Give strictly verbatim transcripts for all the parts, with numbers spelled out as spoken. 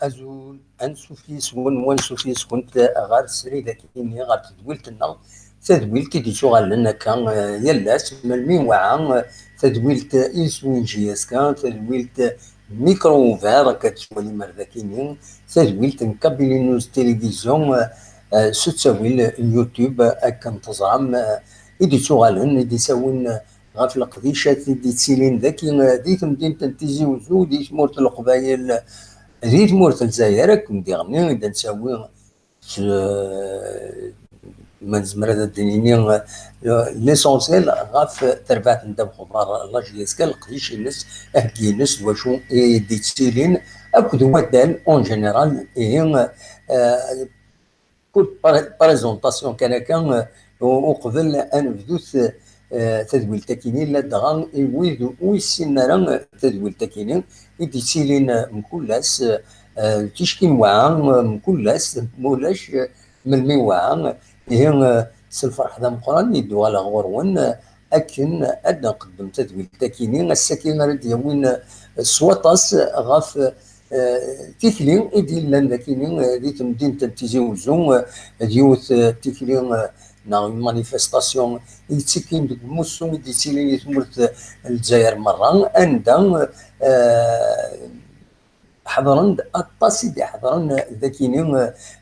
Azul, ansuf yis-wen, wansuf yis-kent ɣer srid akini, ɣer tedwilt-nneɣ, tadwilt i d-ittuɣalen akka, eh, yal ass, melmi weɛa, eh, tadwilt, eh, iswi n J S K, tadwilt, eh, micro ouvert, akka tettwalim ar dakini, tadwilt n Kabylie News Télévision, eh, eh, s uttawil n YouTube, eh, akken teẓram, eh, i d-ittuɣalen, i d-isawin, eh, ɣef leqdicat i d-ittilin daki, eh, di temdint n Tizi Uzzu, di tmurt n Leqbayel, di tmurt n Lezzayer, akken diɣenni i d-nettawi s, eh, ma nezmer ad d-nini, eh, l'essentiel ɣef terbaɛt n ddabex uḍar, la J S K, leqdic-ines, aheggi-ines, d wacu i d-ittilin, akked waddal en général, ihi, eh, pour pré-, présentation kan, akka, eh, u-, uqbel ad nebdut, eh, tadwilt akini, ladɣa i wid ur yessinen ara, eh, tadwilt akini, i d-ittilin, eh, mkul ass, eh, ticki n waɛa, eh, mkul ass, mulac, eh, melmi waɛa, ihi, eh, s lferḥ d ameqqran i d-uɣaleɣ ɣur-wen, eh, akken ad nqeddem tadwilt akini, ass-agi ara d-yawin, eh, s waṭas ɣef, eh, tikli i d-yellan dakini, eh, di temdint n Tizi Uzzu, eh, d yiwet, eh, tikli, eh, neɣ une manifestation i yettikkin deg umussu i d-yettilin di tmurt, eh, n Lezzayer merra, anda, eh, ḥeḍren-d aṭas i d-iḥeḍren dakini,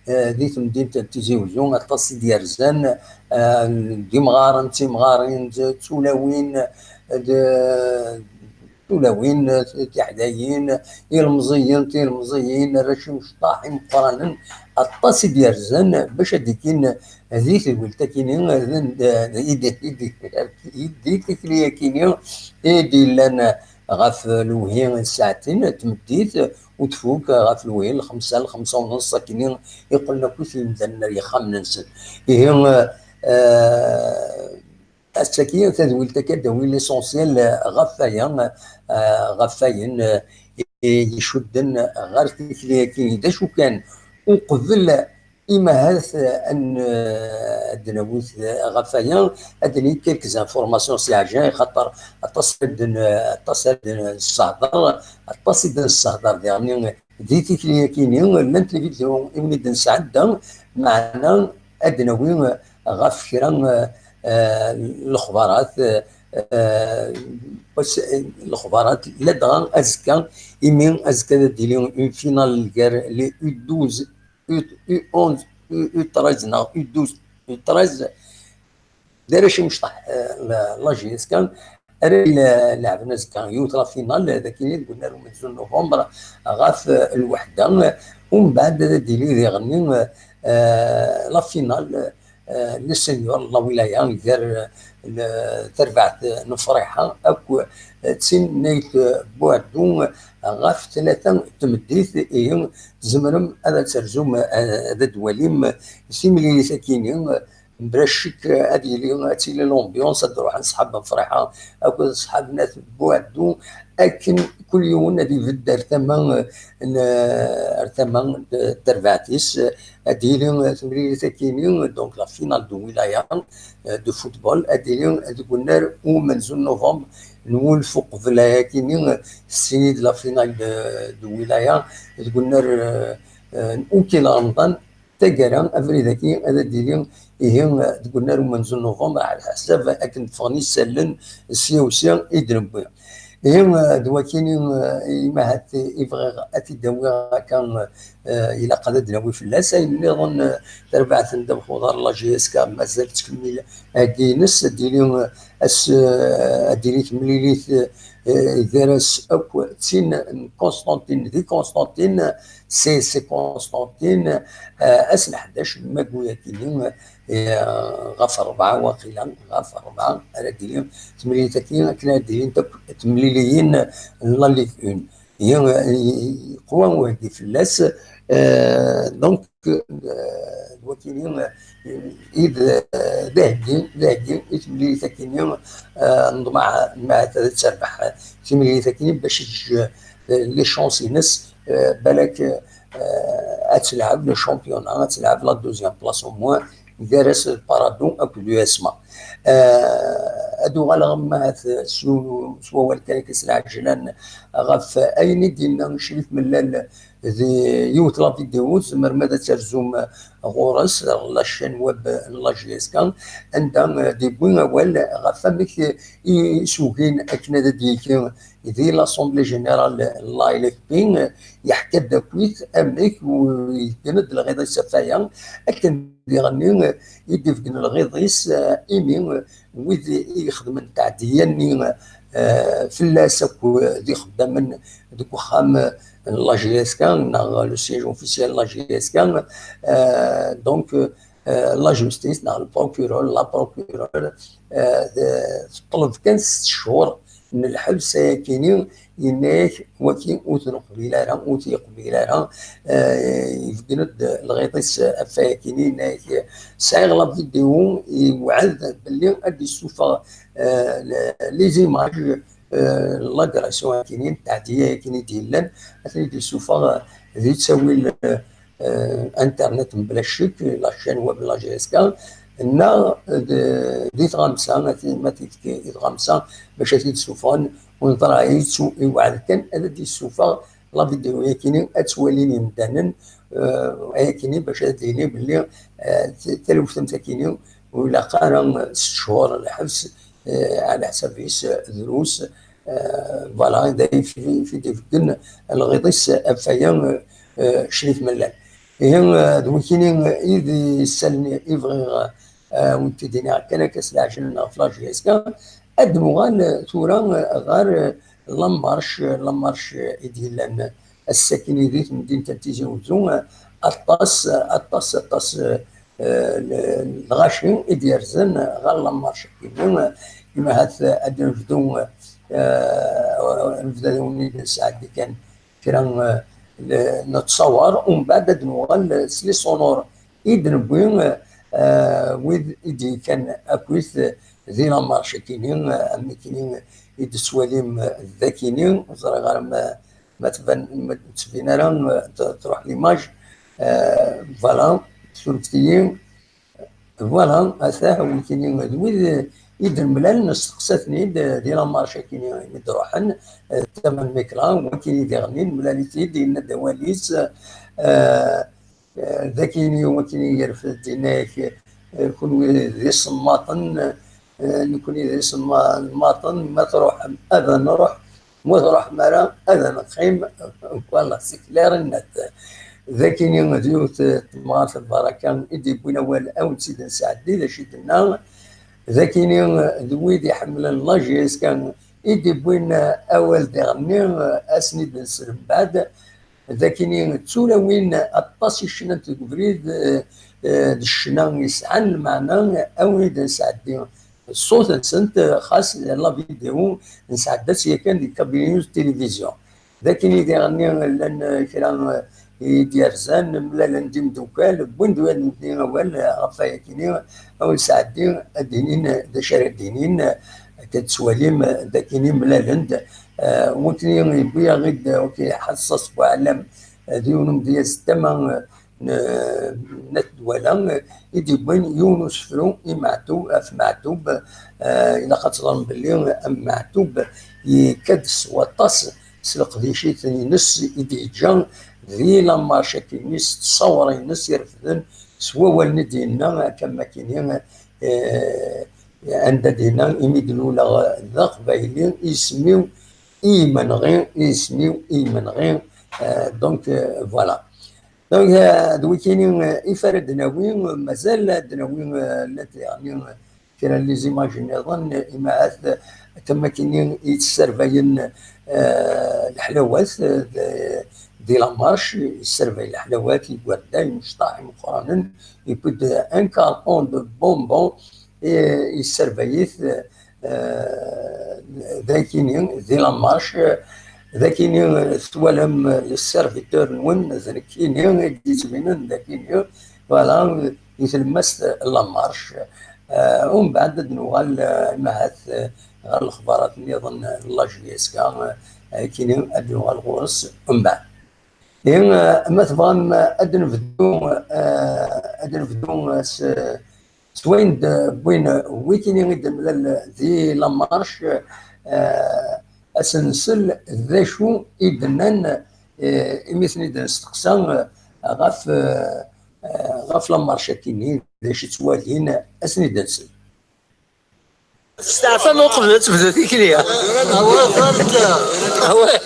eh, di temdint n Tizi Uzzu, aṭas i d-yerzan, eh, d imɣaren, d timɣarin, d tulawin, d tulawin, tiḥdayin, ilmeẓiyen, tilmeẓiyin, arrac imecṭaḥ, imeqqranen, aṭas i d-yerzan bac ad d-ikkin di tedwilt akini, d, d, d, di tikli akini i d-yellan ɣef lewhi n ssaɛtin n tmeddit, u tfuk ɣef lewhi n lxemsa, lxemsa u nneṣ, akini i qqlen akk yimdanen ar yexxamen-nsen. Ihi, eh, ass-agi, tadwilt-agi ad d-tawi l'essentiel, eh, ɣef waya, eh, ɣef wayen, eh, i, i icudden ɣer tikli-agi. D acu kan, uqbel imi ahat, eh, ad n-, eh, ad d-nawi, eh, ɣef waya, ad d-nini quelques informations s leɛjel, xaṭer aṭas ad n-, aṭas ad nessehder, aṭas i d-nessehder diɣen di tikli-agi-nni, llant les vidéos i wen-id-nesɛedda, meɛna ad d-nawi ɣef kra, eh, eh, lexbarat, eh, eh, lexbarat, ladɣa azekka, imi azekka ad d-tili une finale gar les U douze, U, U onze, U, U treize neɣ U douze, U treize, d arrac imecṭaḥ, eh, la, la J S K, ara ila-, laɛben azekka yiwet la finale, d akini deg unnar umenzu n novembre ɣef, eh, lweḥda. Umbeɛd ad d-tili diɣenni, eh, la finale, eh, n senior n la wilaya gar, eh, l-, terbaɛt n Friḥa akk, eh, d tin n Ayt Buɛeddu ɣef tlata n tmeddit. Ihi tzemrem ad, ad terzum, eh, ad d-twalim timlilit akini, bla ccek ad yili, ad tili l'ambiance, ad d-ruḥen ṣṣḥab n Friḥa akked ṣṣḥab n At Buɛeddu, akken kul yiwen ad ibedd ar tama n, ar tama n terbaɛt-is. Ad d-yili temlilit akini, donc la finale de wilaya, euh, de football, ad d-yili deg unnar umenzu n novembre n wulfu qbel akini, tessin-id la finale de, de wilaya, deg unnar, euh, euh, n ukil Remḍan, taggara, abrid-agi ad d-yili, ihi, deg unnar umenzu n novembre, ɛla ḥsab akken d-ffɣen isallen sya u sya i d-newwi. Ihi, d wakini, imi ahat i bɣiɣ ad t-id-awiɣ akka, eh, ilaq ad d-nawi fell-as. Ayen nniḍen, eh, tarbaɛt n ddabex uḍar n la J S K mazal tettkemmil aheggi-ines, ad d-yili, eh, ass, eh, ad d-tili temlilit, eh, gar-as akk d tin n Constantine di Constantine, C C Constantine, eh, ass n ḥdac n mayu-agi-nni, eh, ɣef ṛebɛa waqila, ɣef ṛebɛa ara d-tili temlilit-agi, akken ara d-ilint akk temliliyin n la Ligue un. Ye-, yeqwa uheggi fell-as, eh, donc, eh, d wakini, eh, i d, eh, d aheggi, d aheggi i temlilit-agi-nni, eh, neḍmeɛ, neḍmeɛ ad terbeḥ timlilit-agi bac yeǧǧ, eh, les chances-ines, eh, balak, eh, ad telɛeb le championnat, ad telɛeb la deuxième place au moins, gar-as d Paradou akked U S M A. Eh, ad uɣaleɣ ma s, s wawal kan akka s lɛejlan ɣef ayen i d-yenna Crif Mellal, di yiwet la vidéo, tzemrem ad terzum ɣur-s, la chaîne web n la J S K, anda, eh, d-yewwi awal ɣef amek i s-ugin akken ad d-yekki di l'Assemblée Générale n la L F P, yeḥka-d akkit amek u-, yeggen-d lɣiḍ-is ɣef waya, akken diɣenni i d-ibeggen lɣiḍ-is, eh, imi, eh, wid i ixedmen tɛeddiya-nni, eh, fell-as akk d ixeddamen deg uxxam n la J S K neɣ le siège officiel n la J S K, eh, donc, eh, la justice neɣ le procureur, la procureure, eh, de-, teṭleb kan sett cchur n lḥebs ayakini, yenna-yak waki ur t-neqbil ara, ur t-yeqbil ara, eh, yebgen-d lɣiḍ-is ɣef wayakini, yenna-yak sɛiɣ la vidéo, yewɛed belli ad d-yessufeɣ, eh, le-, les images, eh, l'agression akini, n tɛeddiya akini d-yellan, ad ten-id-yessufeɣ di ttawil, eh, eh, internet mebla ccek, la chaîne web n la J S K, neɣ d-, di tɣamsa, ma t-, ma t-yefk i tɣamsa bac ad t-id-ssufɣen, u neḍra yettu, iweɛɛed kan ad d-yessufeɣ la vidéo yakini ad tt-walin yimdanen, eh, ayakini bac ad d-yini belli, eh, t-, talewtemt akini ur ilaq ara s cchur lḥebs, eh, ɛla ḥsab-is, eh, drus, eh, voilà, d ay fi, fi d-ibeggen lɣiḍ-is ɣef waya, eh, cnit mellal. Ihi, eh, d wikini i d isalen i bɣiɣ, eh, wen-t-id-iniɣ kan akka s leɛjel ɣef la J S K. Ad nuɣal, eh, tura, eh, ɣer, eh, la marche, la marche, eh, i d-yellan ass-akini di temdint n Tizi Uzzu, eh, aṭas, eh, aṭas, aṭas, eh, eh, l-, lɣaci i d-yerzan ɣer la marche-agi. Imi ahat ad nebdu, eh, nebda d awen-id-nesɛeddi kan kra, eh, n ttṣawar, umbeɛd ad nuɣal s les sonores i d-newwi, eh, wid i d-yekkan akkit di la marche-akini, eh, am nekni i d-tettwalim, eh, dakini, ur ẓriɣ ara ma, ma tban, ma tettbin ara, eh, t-, truḥ l'image, eh, voilà, surfet-iyi. Voilà, atah, wikini d wid i d-nemlal, nesteqsa-ten-id di la marche-akini i d-ruḥen, eh, tama n Mikla, wakini diɣen nemlal-it-id, yenna-d awal-is, eh, eh, dakini, wakini yerfed, yenna-yak, eh, kunwi d isemmaḍen, eh, nekni d isemmaḍen, ma truḥem, ad nruḥ, ma ur truḥem ara, ad neqqim. Voilà, c'est clair et net. Dakini d yiwet n temɣart lbaraka i d-yewwin awal, ad wen-tt-id-nesɛeddi, d acu i d-tenna. Dakini d wid iḥemmlen la J S K i d-yewwin awal diɣenni, ad sen-id-nsel mbeɛd. Dakini d tulawin aṭas i cnant deg ubrid, eh, eh, d ccna yesɛan lmeɛna, ad wen-id-nesɛeddi ṣṣut-nsent, xas la vidéo nesɛedda-tt yakan deg kabinyu de télévision. Dakini diɣenni llan, eh, kra, eh, i d-yerzan, mlalen-d imdukal, wwin-d wid-nni awal, eh, ɣef wayakini, ad wen-sɛeddi ad d-inin, eh, d acu ara d-inin, eh, akka d-tettwalim, eh, dakini mlalen-d, eh, wakini yewwi-yaɣ-id, eh, wakini Ḥaṣṣaṣ Buɛlam, eh, d yiwen umedyaz n tama, eh, n, n At Dwala, eh, i d-yewwin yiwen usefru i Meɛtub, ɣef Meɛtub, eh, ilaq ad teẓrem belli am Meɛtub yekka-d s waṭas s leqdic-ines i d-yeǧǧa di la marche-agi-ines, s tṣawra-ines irefden, s wawalen i d-yenna, akka am akini, eh, anda d-yenna, imi d-luleɣ d aqbayli, isem-iw i yimenɣi, isem-iw i yimenɣi, eh, donc, eh, voilà. Donc, eh, d wikini, eh, i f ara d-nawi, mazal ad d-nawi, eh, llant diɣenni, eh, kra n les images nniḍen, eh, imi ahat, eh, akka am akini i yesserbayen, eh, leḥlawat, eh, d-, di la marche, yesserbay leḥlawat, igerdan, imecṭaḥ, imeqqranen, yewwi-d un carton de bonbons, eh, yesservay-it, eh, d akini, di la marche, d akini, eh, twalam, eh, le serviteur-nwen, d nekkini i d-yettbinen d akini, voilà, di tlemmast n la marche. Eh, umbeɛd ad nuɣal, eh, imi ahat, eh, ɣer lexbarat nniḍen n la J S K, eh, akini ad nuɣal ɣur-s umbeɛd. Ihi, eh, ma tebɣam, eh, ad nebdu, eh, ad nebdu, eh, s, s wayen d-, wwin wikini i d-nemlal di la marche, eh, ad s-nsel d acu i d-nnan, eh, imi ten-id-nesteqsa, eh, ɣef, eh, eh, ɣef la marche-agi-nni, d acu i ttwalin, ad ten-id-nsel. Testeɛfam uqbel ad tebdu tikli. Awal, awal.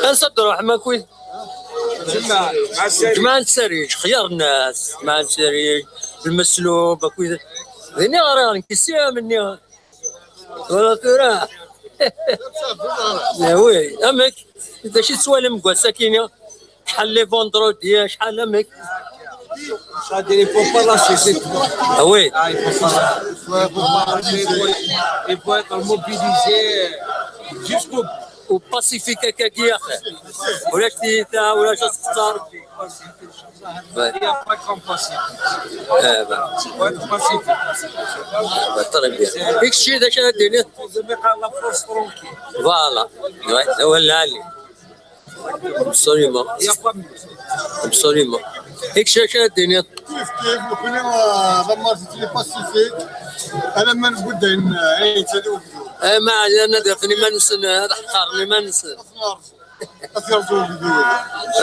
Ansa d-ruḥem akk? Ǧemɛa n Tserriǧ, xyar nnas, ǧemɛa n Tserriǧ, lmeslub, akked, din i ɣriɣ nekk, si am-nni. Wala tura. Ah oui, amek? D acu i tettwalim deg wass-akini? Acḥal les vendredis, acḥal amek? Ça, il faut pas lâcher, c'est tout. Ah oui. Ah, il faut pas lâcher. Il faut, il faut pas lâcher, il faut, il faut être mobilisé jusqu'au bout. U pacifique akkagi axir. Ulac tiyita, ulac asextar. Il n'y a pas comme possible. Eh ben. Il faut être pacifique. Eh ben, très bien. I kečči d acu ara d-tiniḍ? Faut aimer la France tranquille. Voilà. Ouais, d awal lɛali. Absolument. Il n'y a pas mieux. Absolument. I kečči d acu ara d-tiniḍ? Kif kif, nekkni, ah, d amart pacifique. Alamma nbudda, eh, yettali wegdud. Eh, ma ɛni ad d-afen iman-nsen, ad ḥqaren iman-nsen. Ad t-yerẓu wegdud.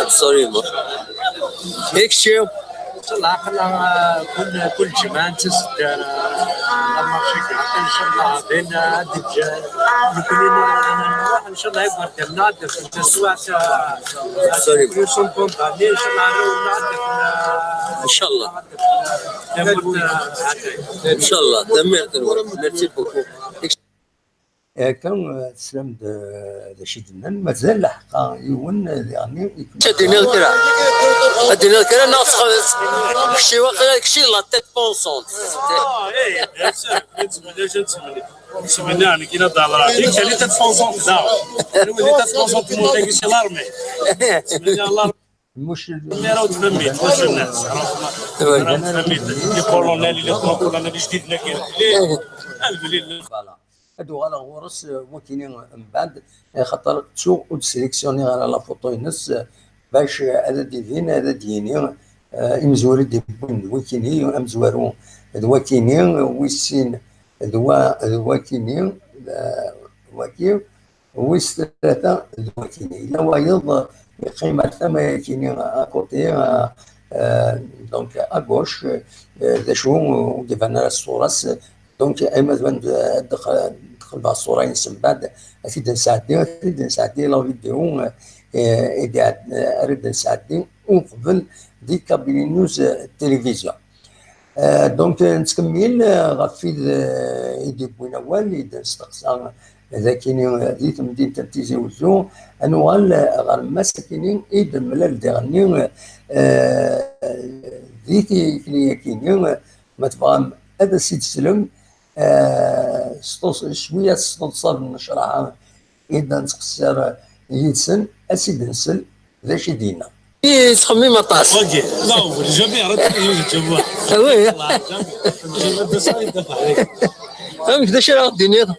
Absolument. I kečči? Inchallah, aql-aɣ, ah, kul, kul ǧemɛa nettas-d, ah, la marche, inchallah, din, ah, ad d-ǧǧan. Nekkni nruḥ, inchallah, igerdan-nneɣ ad d-afen taswiɛt, ah, absolument. Nous sommes condamnés, inchallah, ad d-afen, ah, inchallah. Tamurt, ah, inchallah, tanemmirt-nwen. Merci beaucoup. Akka, eh, teslam-d, eh, d acu i d-nnan, mazal lḥeqqa yiwen, eh, diɣen i Ad d-tiniḍ kra? Ad d-tiniḍ kra neɣ txeḍ-, kečči waqila, kečči la tête pensante. Ah, eh, bien sûr, nettmenni, acu ad nettmenni? Nettmenni, nekk la d-hḍreɣ. Nekk la tête pensante da. Anwa la tête pensante, c'est l'armée. Nettmenni à l'armée. Mira u tmamit, mira u tmamit, les colonels, les colonels ijdiden-agi. Alhamdulillah. Voilà. Ad uɣaleɣ ɣur-s, eh, wakini mbeɛd, eh, xaṭer ttuɣ ur d-seleksiyuniɣ ara la photo-ines, eh, bac, eh, ad d-ibin, ad d-yini, eh, imezwura i d-yewwin d wakini, amezwaru d wakini, wis sin d wa-, d wakini, eh, waki, wis tlata d wakini. Yella wayeḍ, eh, yeqqim ar tama-yakini, à côté, eh, eh, donc à gauche, eh, d acu ur d-iban ara s ṣṣura-s, Donc, ayma tban d-, d-, d-, d-qelbeɣ ṣṣura-ines mbeɛd, ad t-id-nesɛeddi, ad t-id-nesɛeddi la vidéo, eh, i d-iɛed-, ara d-nesɛeddi uqbel di Kabylie News, eh, Télévision. Eh, donc, eh, nettkemmil, eh, ɣef wid, eh, i d-yewwin awal, i d-nesteqsa d akini, eh, di temdint n Tizi Wezzu, ad nuɣal, eh, ɣer Mass akini i d-nemlal diɣenni, eh, di tikli-yakini, eh, Ma tebɣam ad as-id-teslem, eh, s tus-, cwiya s teḍsa n nnecraḥa i d nettqeṣṣir yid-sen, ad s-id-nsel d acu i d-yenna. Yettxemmim aṭas. Ok. Non, jamais arrêté de jouer. Ah oui. Jamais. Jamais de ça, il dafeɛ. Amek, d acu ara ɣ-d-tiniḍ?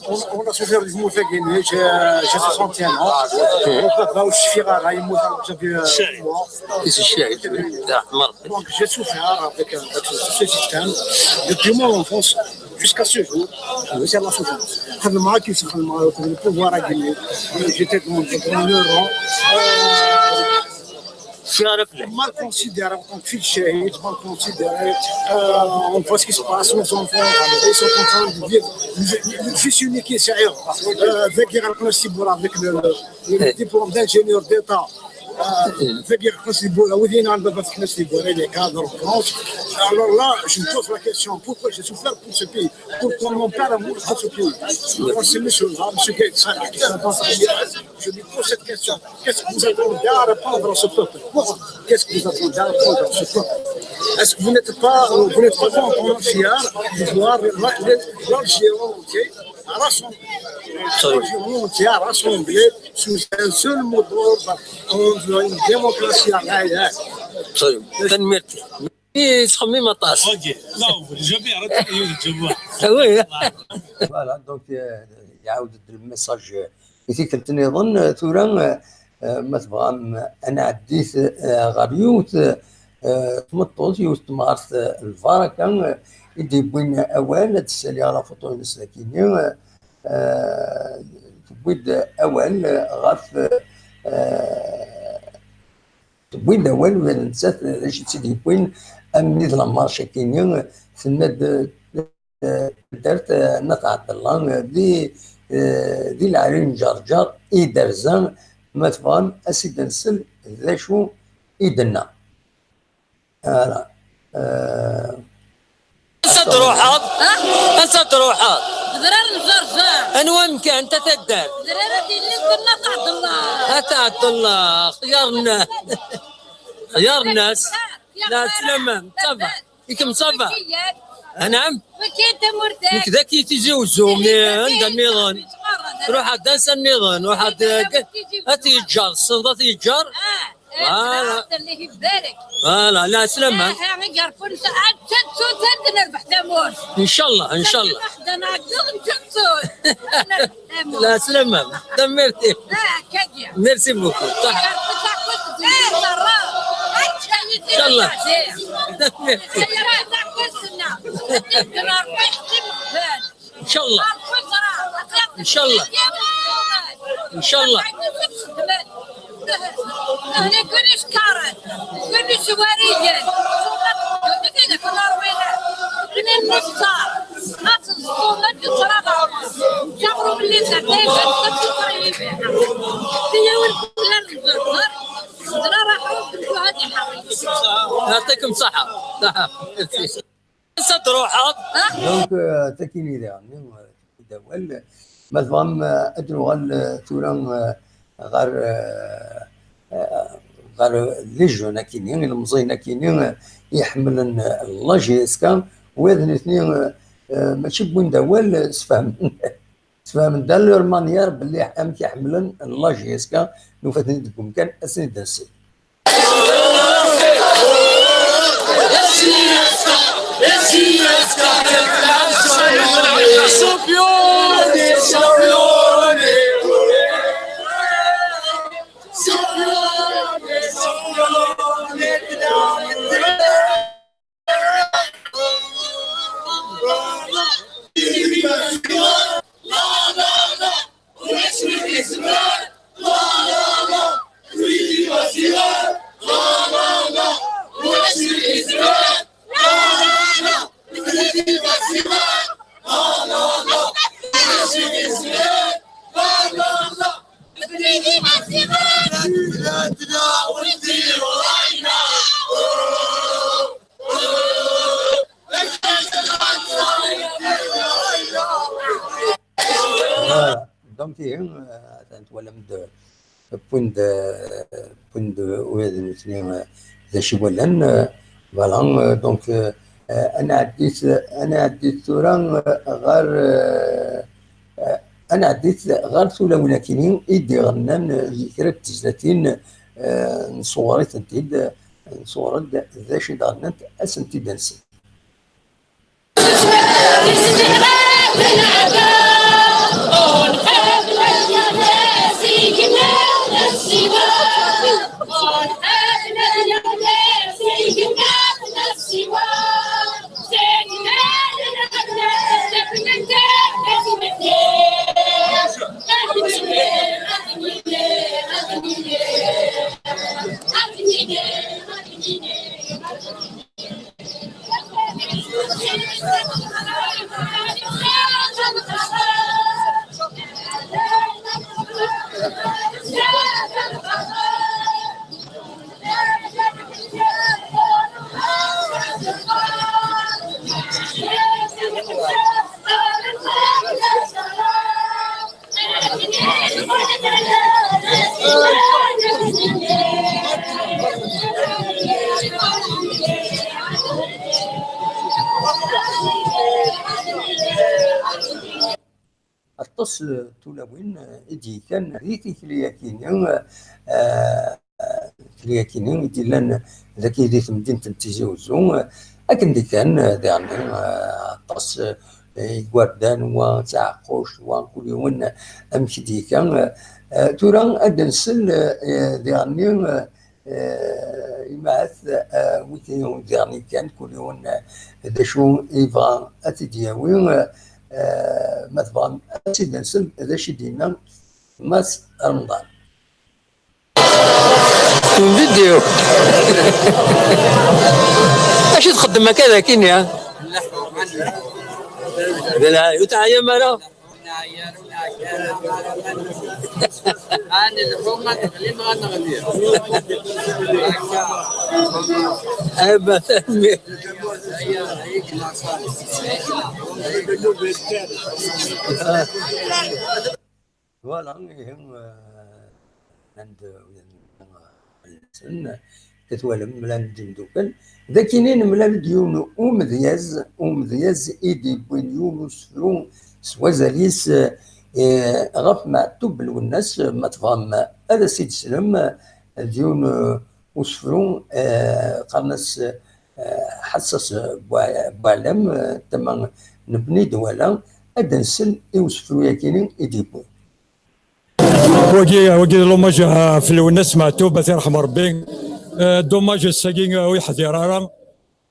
On, on a souffert du mot Guinée, j'ai, j'ai soixante et un ans. Mon papa, au Chifirara, il m'a fait, euh, moi. Ccahid, d ṛṛeḥma Ṛebbi. Donc, j'ai souffert avec, euh, avec ce, ce système depuis mon enfance jusqu'à ce jour. C'est la souffrance. Quand le Maroc, c'est le pouvoir à Guinée. J'étais dans, dans le rang. Euh, Mal considéré en tant que fils chéri, mal considéré. Euh, on voit ce qui se passe, nos enfants, ils sont en train de vivre. Le, le, le fils unique, c'est, euh, avec le, le, le diplôme d'ingénieur d'État. Euh, avec le, les cadres en France. Alors là, je me pose la question, pourquoi j'ai souffert pour ce pays? Pourquoi mon père a mouru pour ce pays? Pour ce monsieur-là, monsieur Gates, je lui pose cette question. Qu'est-ce que vous attendez à répondre à ce peuple? Pourquoi? Qu'est-ce que vous attendez à répondre à ce peuple? Est-ce que vous n'êtes pas, vous n'êtes pas content, fier de voir la, la, l'Algérie entière rassemblée? L'Algérie entière rassemblée sous un seul mot d'ordre, on veut une démocratie à Gaïa. Tanemmirt. Yettxemmim aṭas. Ok. Non, jamais arrêté de jouer. Ah oui. Voilà, donc, euh, يعاود le message. I tikkelt nniḍen, eh, tura, eh, eh, ma tebɣam, eh, ad nɛeddi-t, eh, ɣer yiwet, eh, tmeṭṭut, yiwet temɣart, eh, lbaraka, eh, i d-yewwin awal, ad d-ssaliɣ la photo-ines dagi-nni, eh, eh, tewwi-d awal ɣef, eh, tewwi-d awal ula d nettat d acu i tt-id-yewwin, almi d la marche-agi-nni, tenna-d, eh, taddart, eh, n At Ɛebdella, eh, di, eh, di Leɛli n Ǧerǧer i d-terza, ma tebɣam ad s-id-nsel d acu i d-tenna. Ara, eh, Ansa d-truḥeḍ? Ha? Ansa d-truḥeḍ? Drar n Ǧerǧer. Anwa amkan, ta taddart? Drar ad ilin d At Ɛebdella. At Ɛebdella, xyar nnas. Xyar nnas. La slamam, ça va. Ikem ça va? Anɛam? Wiki tamurt-ik. Nekk dagi Tizi Uzzu, mi anda nniḍen. Ruḥ ad ansa nniḍen, ruḥ ad, ad t-yeǧǧer, tessneḍ ad t-yeǧǧer? Voilà. Allah يبارك. Voilà, la slamam. Aha, iger kun sa ad tettu tad nerbeḥ tamurt. Incallah, incallah. Ad nɛeddu nettu. La slamam. Tanemmirt-ik. Ah, kagi. Merci beaucoup. Ṣaḥa. Incallah. Tanemmirt-ik. Incallah. Incallah. Incallah. Ahli kullec karet, kullec wariyen. Kullec wariyen. Kullec wariyen. Kullec wariyen. يعطيكم الصحة. صحة. Ansa d-truḥeḍ? Donc, euh, takini daɣen, euh, d awal. Ma tebɣam, euh, ad nuɣal, euh, tura, euh, ɣer, euh, euh, ɣer les jeunes akini, ilemẓiyen akini, euh, iḥemmlen, euh, la J S K, wid nitni, euh, euh, mačči wwin-d awal, euh, sfehmen. Sfehmen-d à leur manière belli amek iḥemmlen la J S K, nufa-ten-id deg umkan, ad sen-id-nsen. Voilà. Donc, ihi, euh, atan twalam-d, euh, wwin-d, euh, wwin-d ula d nutni, euh, d acu i walan, euh, voilà, euh, donc, euh, euh, ad nɛeddi, ad nɛeddi tura, euh, ɣer, euh, euh, ad nɛeddi ɣer tulawin akini i d-iɣennan, euh, di kra n tezlatin, euh, nṣewwer-itent-id, euh, nṣewwer-d d acu i d-ɣennant, ad sent-id-nsen. Aṭas n tulawin i d-yekkan di tikli-agi-nni, eh, tikli-agi-nni i d-yellan dagi di temdint n Tizi Uzzu, akken d-kkan, eh, diɣen, eh, aṭas, eh, igerdan, wa d taɛeqquct, wa kul yiwen amek i d-yekka. Eh, tura ad d-nsel, eh, diɣen, eh, Eh, imahat, eh, wigi diɣen kan, kul yiwen, eh, d acu i yebɣa ad t-id-yawi, eh, ma tebɣam ad t-id-nsel, d acu i d-yenna Mass Remḍan. Une vidéo. Acu txeddem akka dagi-nni? D lɛay, ur teɛyam ara? Aba, tanemmirt. Voilà, ihi, eh, llan-d, eh, llan-d, eh, ttwalem, mlalen-d imdukkal. D akkin i nemlal-d yiwen umedyaz, umedyaz i d-yewwin yiwen usefru s wazal-is, eh, ɣef Meɛtub Lwennas, ma tebɣam ad as-id-teslem, eh, d yiwen, eh, usefru, eh, qqaren-as, eh, Ḥassas Bua-, Buɛlam, eh, tama n Bni Dwala, ad d-nsel i usefru-yagi i d-yewwi. Wagi, wagi d l'hommage ɣef Lwennas Meɛtub, ad t-yerḥem Rebbi. Eh, dommage ass-agi, eh, ur yeḥdir ara.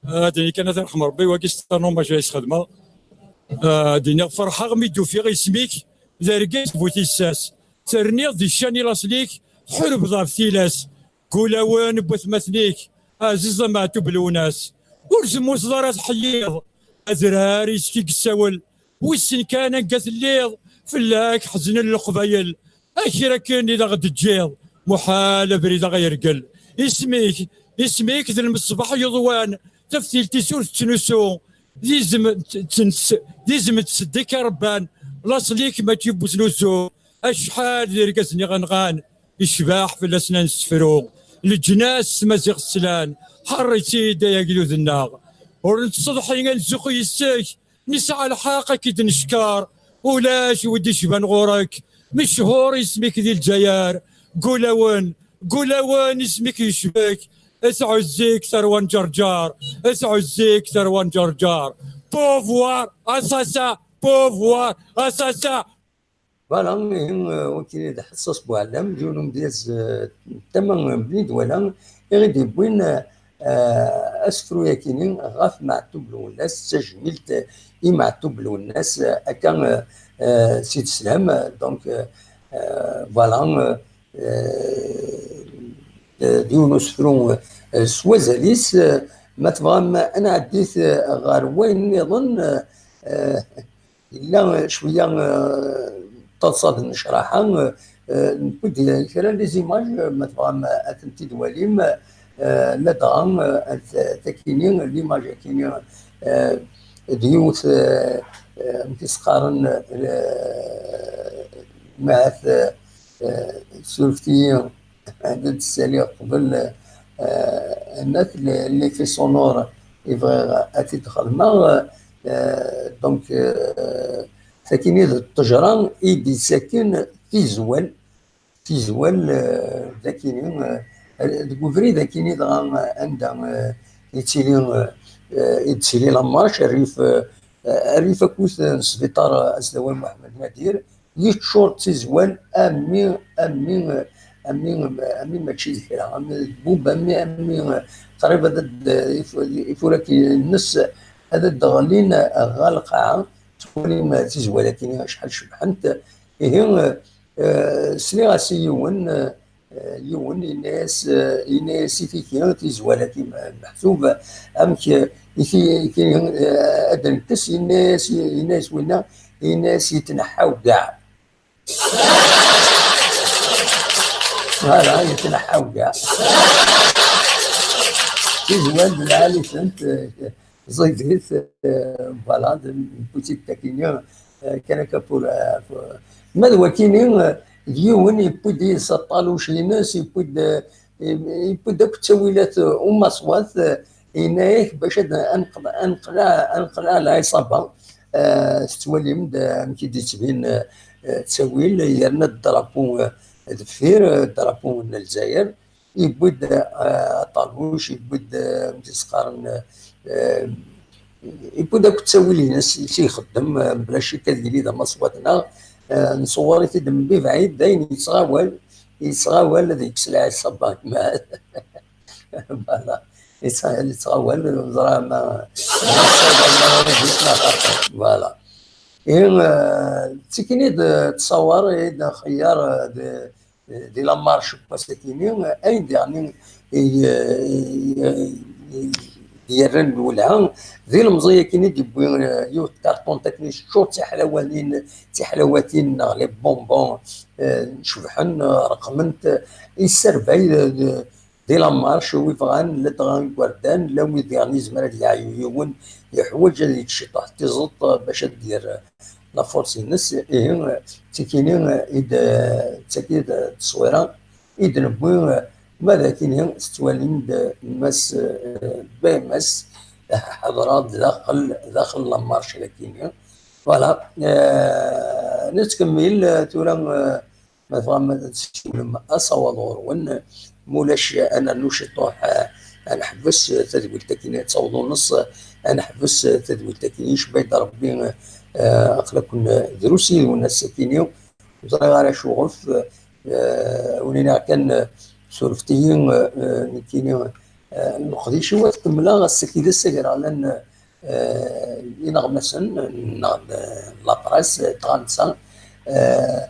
Eh, ad d-nini kan ad t-yerḥem Rebbi, wagi c'est un hommage ay s-xedmeɣ. Eh, ad d-iniɣ ferḥeɣ mi d-ufiɣ isem-ik, d argaz bu tissas. Terniḍ di ccan i laṣel-ik, tḥulbeḍ ɣef tilas. Gulawen n watmaten-ik, ɛziz a Meɛtub Lwennas. Ur temmuteḍ ara tḥeyyiḍ, adrar yes-k i yessawel. Wissen kan anga telliḍ, fell-ak ḥeznen leqbayel. Akir akken i d aɣ-d-teǧǧiḍ, muḥal abrid aɣ-yergel. Isem-ik, isem-ik d lmeṣbaḥ yuḍwan, taftilt-is ur tettnusu. D izem, d, d, d izem n tseddik irebban, laṣel-ik mačči n weznuzu. Acḥal d irgazen i ɣ-nɣan, icbaḥ fell-asen ad nessefru. Leǧnas s tmaziɣt slan, ḥerr-itt-id ay agdud-nneɣ. Ur nettseḍḥi ad nzuxxu yes-k, nesɛa lḥeqq ad k-id-neckeṛ. Ulac wi d-icban ɣur-k, mechuṛ isem-ik di Lezzayer. Gulawen, gulawen isem-ik yecbek, tɛuzz-ik tarwa n Ǧerǧer, tɛuzz-ik tarwa n Ǧerǧer. Pouvoir, assassin, pouvoir, assassin. Voilà, ihi, eh, wakil d Ḥessas Buɛlam, d yiwen umedyaz, eh, tama n Bni Dwala, i ɣ-d-yewwin, eh, eh, asefru-yagi-ni ɣef Meɛtub Lwennas, d tajmilt i Meɛtub Lwennas, eh, akka, eh, eh, si teslam, eh, donc, eh, eh, voilà, eh, eh, d yiwen usefru, eh, s wazal-is, eh, ma tebɣam ad nɛeddi-t, eh, ɣer wayen nniḍen, eh, eh, Yella, eh, cwiya, eh, taḍsa d nnecraḥa, eh, eh, newwi-d kra n les images, eh, ma tebɣam, eh, ad tent-id-twalim, eh, ladɣa, eh, ad t-, takini, l'image akini, eh, d yiwet, eh, eh, amek i s-qqaren, eh, mahat, eh, eh, surfet-iyi, ad d-ssaliɣ qbel, eh, anat, le-, l'effet sonore i bɣiɣ ad t-id-xedmeɣ, eh, donc, eh, takini d ṭṭejra i d-yettaken tizwal, tizwal, eh, d akini, eh, deg ubrid akini dɣa, eh, anda, eh, yettili, eh, eh, i d-tettili la marche, rrif, eh, rrif akkit n sbiṭar, eh, asdawal Muḥemmed Nadir, yeččur d tizwal am mi, am mi, am mi, am mi mačči d kra, am mi d bub, am mi, am mi, eh, qrib ad d-, if-, ifuraki-nnes ad d-ɣlin ɣer lqaɛa. Tettwalim tizwal-agi acḥal cebḥent. Ihi, eh, sliɣ-as i yiwen, eh, yiwen yenna-yas, eh, yenna-yas i tiki, tizwal-agi me-, meḥsub, amek, eh, i ti-, i ti-, eh, ad d-nekkes, yenna-yas, yenna-yas winna, yenna-yas yetneḥḥa ugaɛ. Voilà, yetneḥḥa ugaɛ. Tizwal d lɛali-tent, eh, ẓidit, eh, voilà, d une petite taquine, eh, kan akka pour, eh, pour, ma d wakini, eh, d yiwen yewwi-d yis aṭaluc-ines, yewwi-d, eh, yewwi-d akk ttawilat, eh, umaṣwat, eh, yenna-yak bac ad, ad neqla-, ad neqla-, ad neqleɛ lɛiṣaba, eh, tettwalim-d, eh, amek i d-yettbin, eh, eh, ttawil, yerna ddarapu, eh, deffir, eh, ddarapu n Lezzayer, yewwi-d, eh, aṭaluc, yewwi-d, eh, amek i s-qqaren, eh, yewwi-d akk ttawil-ines i s-ixeddem, eh, mebla ccek ad yili d amaṣwat-nneɣ, eh, nṣewwer-it-id mebɛid, d ayen yettɣawal, yettɣawal ad yekkes lɛiṣaba. Voilà. Yettɣ-, yettɣawal, ur ẓriɣ ma, ma yettɣawal, ma ur yettɣawal. Voilà. Ihi, eh, d tikini d ttṣawar i d xeyyar, eh, d, di la marche n wass-akini, ayen diɣen i, i, i, i, i yerran lwelha, d ilemẓi-akini i d-yewwi, eh, yiwet n karṭunt akken teččur d tiḥlawanin, d tiḥlawatin neɣ les bonbons, eh, cebḥen, eh, reqmen-t, eh, yesserbay, eh, di la marche, wi bɣan, ladɣa igerdan, la wid diɣen yezmer ad yeɛyu yiwen, yeḥwaǧ ad yečč ciṭuḥ tiẓeṭ, eh, bac ad d-yerr la force-ines. Ihi, d tikini i d, d tagi d tteswira i d-newwi, ma d akini tettwalim-d Mass, eh, B M S, ḥeḍreɣ-d daxel, daxel la marche d akini. Voilà. Eh, nettkemmil, eh, tura, eh, ma tebɣam ad tseknem asawaḍ ɣur-wen, mulac ad nernu ciṭuḥ, eh, ad neḥbes tadwilt akini ad taweḍ uneṣ, ad neḥbes tadwilt akini icba-d Rebbi, eh, aql-aken drus yid-wen ass-akini, ur ẓriɣ ara acuɣef, eh, wen-iniɣ kan, eh, surfet-iyi, eh, nekkini, eh, leqdic-iw ad t-kemmleɣ ass-agi d ass agraɣlan, eh, ineɣmasen neɣ d la presse, eh, trente-cinq, eh,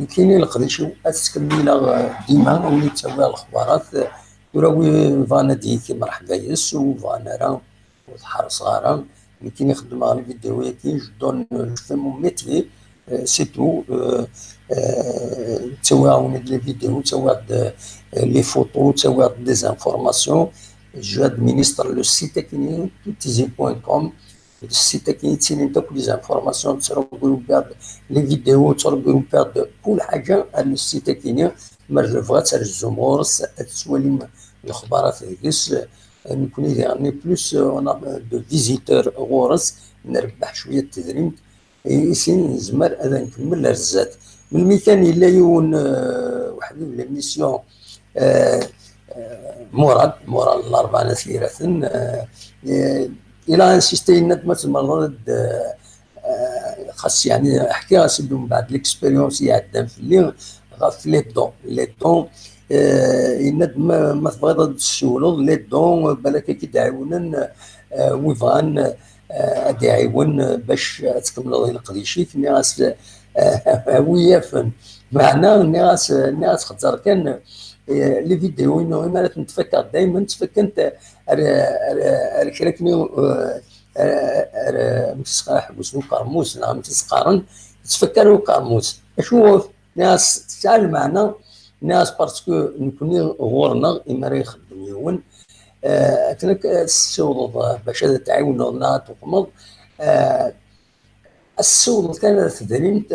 nekkini leqdic-iw ad t-kemmleɣ, eh, dima, win i ttawiɣ lexbarat, eh, tura wi bɣan ad d-yini mreḥba yes, wi bɣan ara ur t-ḥerṣeɣ ara. Nekkini xeddmeɣ les vidéos-agi, je donne, je fais mon métier, euh, c'est tout. Euh, euh, ttawiɣ-awen-d les vidéos, ttawiɣ-d, euh, les photos, ttawiɣ-d des informations. J'administre le site-akini, toutizi point com. Le site-akini ttilint akk les informations, ttregrupiɣ-d les vidéos, ttregrupiɣ-d kul ḥaǧa ar le site-akini. Ma tebɣam ad trezzum ɣur-s, ad tettwalim lexbarat deg-s. Nekkni diɣen plus, euh, on a de visiteurs ɣur-s, nrebbeḥ cwiya n tedrimt, i sin nezmer ad nkemmel ar zdat. Melmi kan yella yiwen, euh, weḥd-i l'émission, euh, euh, Murad, Murad Larbana Tiraten, euh, euh, il a insisté, yenna-d ma tzemreḍ ad, euh, Eh, xas yeɛni ḥkiɣ-as-d mbeɛd l'expérience i iɛeddan fell-i ɣef les dons. Les dons, eh, yenna-d ma, ma tebɣiḍ ad d-tessiwleḍ, les dons, eh, balak ad k-id-ɛiwnen, eh, wi bɣan, eh, ad d-iɛiwen, eh, bac ad tkemmleḍ i leqdic-ik. Nniɣ-as, eh, a wi yafen. Meɛna nniɣ-as, nniɣ-as xezzar kan, eh, les vidéos-inu, imi ara tent-fakkeɣ daymen, ttfakkent ar, ar, ar kra akken, eh, ar, ar, amek i s-qqaren, aḥebbus n ukermus, neɣ amek i s-qqaren, yettfakka ar ukermus. Acu, nniɣ-as, tesɛa lmeɛna, nniɣ-as, parce que nekkni ɣur-neɣ, imi ara ixeddem yiwen, eh, akken ad tessiwḍeḍ, eh, bac ad t-tɛiwneḍ neɣ ad t-tuqmeḍ, eh, ad tessiwḍeḍ kan ar tedrimt,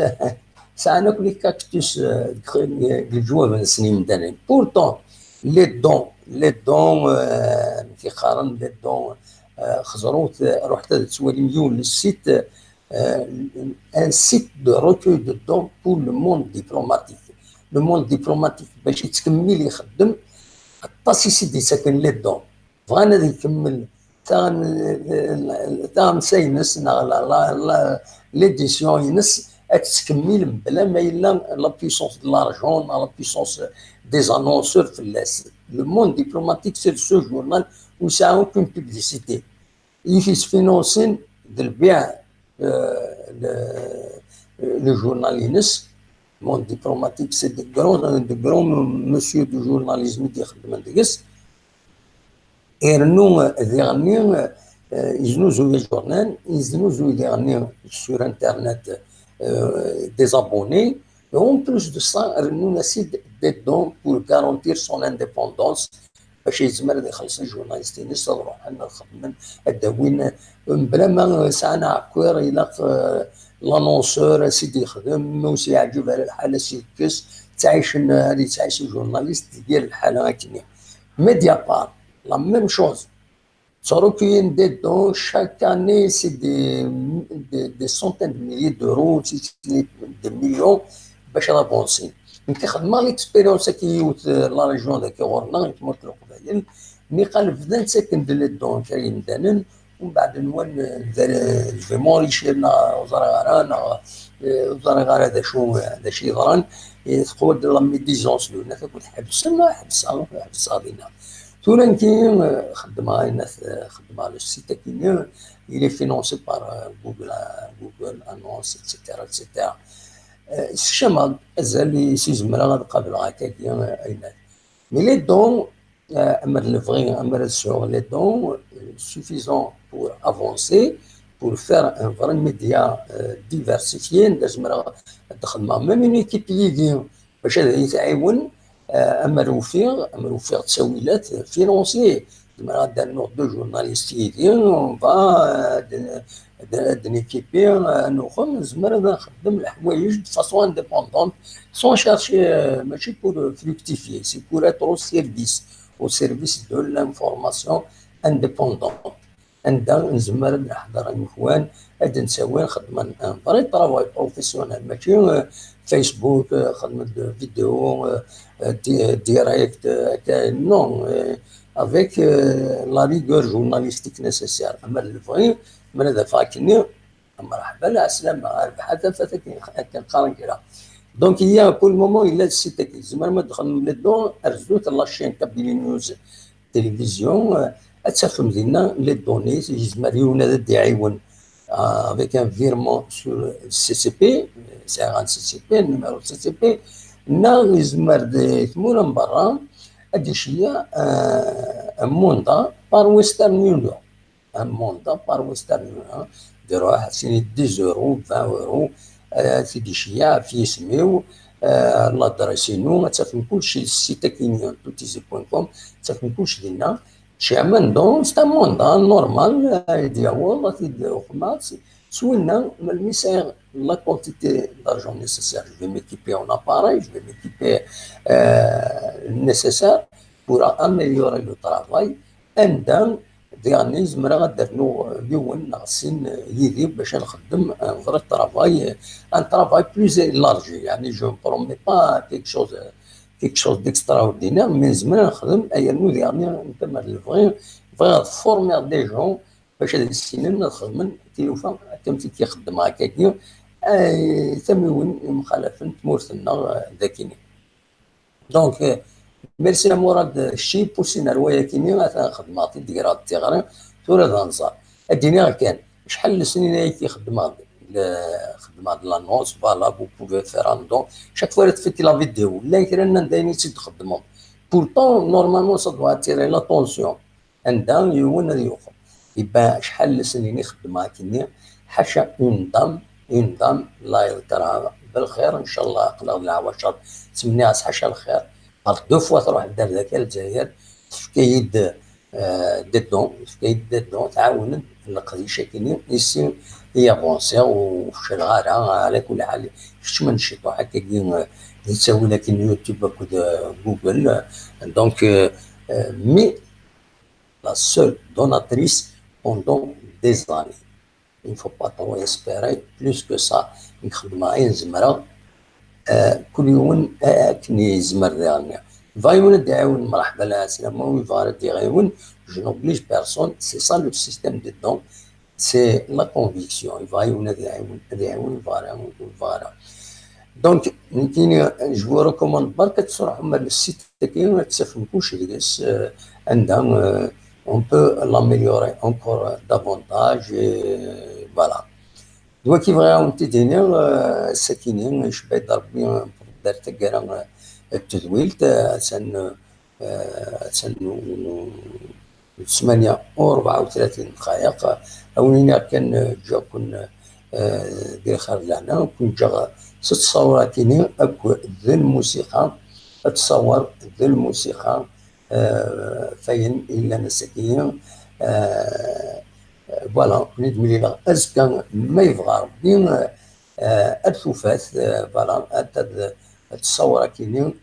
sɛan akk les cactus, eh, deg, deg leǧwab-nsen yimdanen. Pourtant, les dons, les dons, eh, amek i qqaren, les dons, eh, xeẓrut, eh, ruḥet ad tettwalim yiwen n site, eh, un site de recueil de dons pour le monde diplomatique. Le monde diplomatique, bac yettkemmil ixeddem, aṭas i s-id-yettaken les dons. Bɣan ad ikemmel taɣen-, taɣemsa-ines neɣ la, la, la, l'édition-ines ad tettkemmil mebla ma yella la puissance de l'argent neɣ la puissance des annonceurs fell-as. Le monde diplomatique, c'est ce journal ur yesɛi aucune publicité. I t-yesfinansin d lbiɛ, euh, le, le journal-ines. Monde diplomatique, c'est de grands, de grands messieurs du journalisme i d-ixeddmen deg-s. Irennu, eh, diɣenni, eh, yeznuzuy aǧurnal, yeznuzuy diɣenni sur Internet, eh, des abonnés. Et en plus de ça, rennun-as-id des dons pour garantir son indépendance, bac yezmer ad ixelleṣ ijurnalist-ines, ad ruḥen, ad xedmen, ad d-awin, mebla ma sɛan aɛekkiḍ, ilaq, eh, l'annonceur ad s-id-yexdem, ma ur s-yeɛǧib ara lḥal ad s-yekkes, ttɛicen, ad yettɛic ijurnalist di yir lḥala akkenni. Mediapart, la même chose. Ttrukuyen des dons, chaque année, c'est des, des, des centaines de milliers d'euros, si ce n'est des millions, bac ad avansin. Nekk xedmeɣ l'expérience-agi yiwet, eh, la région dagi ɣur-neɣ, i tmurt n Leqbayel, niqal bdan ttaken-d les dons kra yemdanen, umbeɛd nwan, eh, d, eh, je vais m'enrichir, neɣ ur ẓriɣ ara, neɣ, eh, ur ẓriɣ ara d acu, d acu yeḍran, eh, teqwa-d la médisance, d winna akk ḥebsen, ḥebseɣ, ḥebseɣ dinna. Tura nekki, eh, xeddmeɣ ayen at-, eh, xeddmeɣ le site-agi-nni, il est financé par, eh, Google, eh, Google annonce, et cetera, et cetera. Euh, sekcam-aɣ-d azal i s-izemreɣ ad qableɣ akkagi, euh, ayennat. Mais les dons, euh, amer lebɣi, amer ad sɛuɣ les dons, euh, suffisants pour avancer, pour faire un vrai média, euh, diversifié, anda zemreɣ ad xedmeɣ même une équipe yid-i, bac ad iyi-tɛiwen, euh, amer ufiɣ, amer ufiɣ ttawilat financier. Zemreɣ ad d-rnuɣ deux journalistes yid-i, on va, euh, ad, ad, ad néquiper, euh, ad nuxem, nezmer ad nxeddem leḥwayeǧ de façon indépendante, sans chercher, euh, mačči pour fructifier, c'est pour être au service, au service de l'information indépendante. Anda nezmer ad neḥḍer am ikhwan, ad d-ntawi, xedmen un vrai travail professionnel, mačči, euh, Facebook, euh, xedmen de vidéo, euh, euh, di-, direct, euh, akka, non, euh, avec, euh, la rigueur journalistique nécessaire. Amer lebɣi, amer ad afeɣ akkenni, mreḥba, lɛeslama, rrbeḥ a tafat, akken, akken qqaren kra. Donc, il y a, pour le moment, yella le site-agi. Tzemrem ad txedmem les dons, ar zdat la chaîne Kabylie News Télévision, euh, ad tafem dinna les données, yezmer yiwen ad d-iɛiwen, euh, avec un virement sur le C C P, euh, sɛiɣ un C C P, numéro C C P, neɣ yezmer di tmura n berra ad d-iceyyeɛ, euh, un mandat par Western Union. Un mandat par Western Union, d-iruḥ, sini dix euros, vingt euros, euh, ad t-id-iceyyeɛ ɣef yisem-iw, euh, l'adresse-inu, ad tafem kullec di site-agi-nni, tout easy point com, ad tafem kullec dinna. Tcemmen, donc, c'est un mandat normal, euh, ad d-yaweḍ, ad t-id-uqmeɣ, s winna, melmi sɛiɣ la quantité d'argent nécessaire, je vais m'équiper en appareil, je vais m'équiper, euh, nécessaire pour améliorer le travail, anda diɣen zemreɣ ad d-rnuɣ yiwen neɣ sin yid-i bac ad nxeddem un vrai travail, un travail plus élargi. Yani, je ne promets pas quelque chose, quelque chose d'extraordinaire, mais nezmer ad nexdem, yernu diɣen, netta ma d lebɣi, bɣiɣ ad former des gens bac ad issinen ad xedmen tilufa, akka am tikki xeddmeɣ akkagi, ay, tamiwin yemxalafen tmurt-nneɣ, eh, dagini. Donc, euh, merci a Murad, euh, kečč i yi-ipussin ar wayakini, atan xedmeɣ-t-id, greɣ-d tiɣri, tura d anẓar. Ad d-iniɣ kan, acḥal n lesnin ay xeddmeɣ d, le-, xeddmeɣ d l'annonce, voilà, vous pouvez faire un don. Chaque fois ara tfak la vidéo, llan kra nnan d ayen i tt-id-txeddmeḍ. Pourtant, normalement, ça doit attirer l'attention. Anda yiwen ad yuqem. Iban acḥal n lesnin i xeddmeɣ akkenni, ḥaca une dame, une dame, la yeḍker belxir, ncallah aql-aɣ d leɛwacer, ttmenniɣ-as ḥaca lxir. Ɣer deux fois truḥ-d ar daki ar Lezzayer, tefka-yi-d, euh, des dons, tefka-yi-d des dons, tɛawen-d leqdic akkenni, ici i avansiɣ, u fecleɣ ara, ɛla kulli ḥal, keččmen ciṭuḥ akkagi, euh, di ttawil akken YouTube akked, euh, Google. Donc, euh, euh, mais la seule donatrice pendant des années. Il ne faut pas trop espérer plus que ça. Nekk xeddmeɣ ayen zemreɣ, euh, kul yiwen, euh, akken yezmer diɣen. Yebɣa yiwen ad d-iɛiwen, mreḥba, lɛeslama, ur yebɣi ara ad d-iɛiwen, je n'oblige personne, c'est ça le système de don. C'est la conviction. Yebɣa yiwen ad iɛiwen, ad iɛiwen, yebɣa ara, ur yebɣi ara. Donc, nekkini, je vous recommande berka ad truḥem ar le site-agi, ad tafem kullec deg-s, euh, anda, euh, on peut l'améliorer encore davantage, et voilà. D wagi bɣiɣ ad wen-t-id-iniɣ, euh, ass-akini, icebba-d Rebbi, euh, d ar taggara, euh, n tedwilt, euh, atan, euh, attan n, n, n ssmanya u rebɛa u tlatin dqayeq. Ad wen-iniɣ kan, eh, ǧǧiɣ-ken, eh, di lxir d lehna, ad ken-ǧǧeɣ s ttṣawrat-ini akked d lmusiqa, ttṣawar d lmusiqa, eh, fayen illan ass-agi, eh, voilà, ad ken-id-mlileɣ azekka, ma yebɣa Rebbi, eh, ad tufat, eh, voilà, ad, ad, ad ttṣawrat-ini.